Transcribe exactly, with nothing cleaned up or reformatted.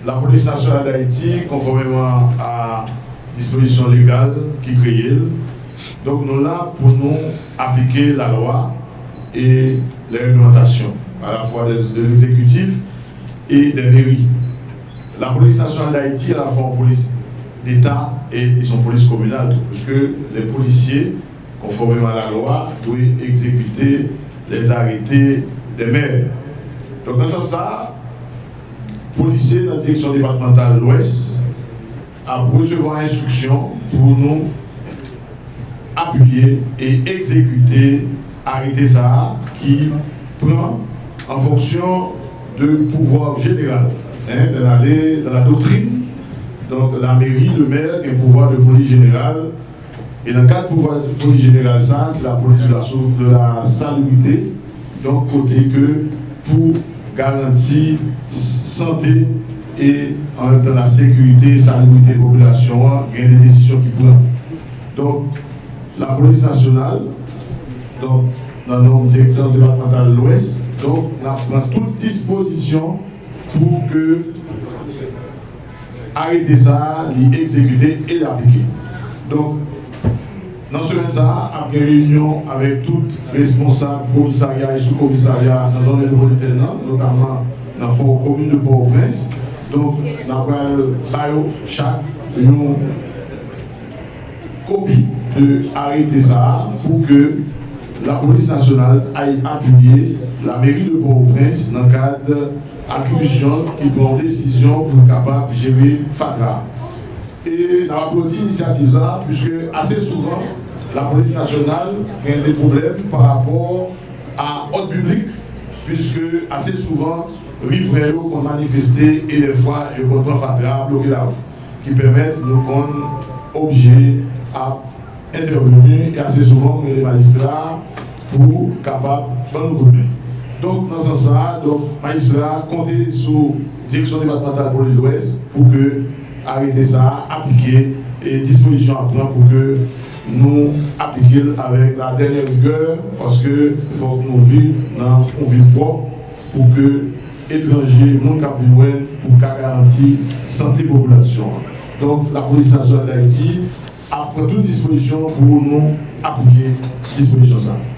Lapolis Nasyonal d Ayiti, konfòmeman a dispozisyon legal ki kreye l, donk, nou la pou nou aplike lalwa e les réglementations, à la fois des, de l'exécutif et des mairies. Lapolis Nasyonal d Ayiti, à la fois une police d'État et, et son police communale, parce que les policiers, konfòmeman a lalwa, dwe egzekite les arrêtés des maires. Donk, nan sans sa, polisye nan direksyon depatmantal Lwès ap resevwa enstriksyon pou nou apiye e egzekite arete sa a ki pran an fonksyon de pouvwa jeneral, hein, de la, de la doctrine. Donc, la mairie, le maire, gen pouvwa de police générale. E nan kad pouvwa polis jeneral sa, se la police de la, de la salubrité, donk kote ke pou garanti sante e an menm tan la sekirite, salubrité popilasyon an, gen de desizyon ki pran. Donk, lapolis nasyonal, donk, nan non direktè depatmantal Lwès, donk, n ap pran tout dispozisyon pou ke arete sa a, li egzekite e l aplike. Donk, nan semèn sa a, ap gen reyinyon avèk tout responsab komisarya e sou komisarya nan zòn metwopolitèn nan, notaman nan pò, komin de Pòtoprens. Donk, n ap pral ba yo chak yon kopi de arete sa a pou ke lapolis nasyonal ay apiye lameri de Pòtoprens nan kad atribisyon ki pran desizyon pou l kapab jere fatra. E n ap aplodi inisyativ sa a, piske ase souvan, lapolis nasyonal gen de pwoblèm pa rapò a òd piblik, piske ase souvan, rivren yo konn manifeste e dèfwa yo konn pran fatra, bloke lawout, ki pèmèt nou konn oblije ap entèveni, e ase souvan, nou rele majistra pou kapab ban nou kout men. Donk, nan sans sa a, donk, majistra konte sou direksyon depatmantal polis Lwès pou ke arete sa a aplike e dispozisyon ap pran pou ke nou aplike l avèk la dènyè rigè, paske fòk nou viv nan yon vil pwòp pou ke etranje, moun k ap vin wè n, pou ka garanti sante popilasyon an. Donk, lapolis nasyonal d Ayiti ap pran tout dispozisyon pou nou aplike dispozisyon sa a.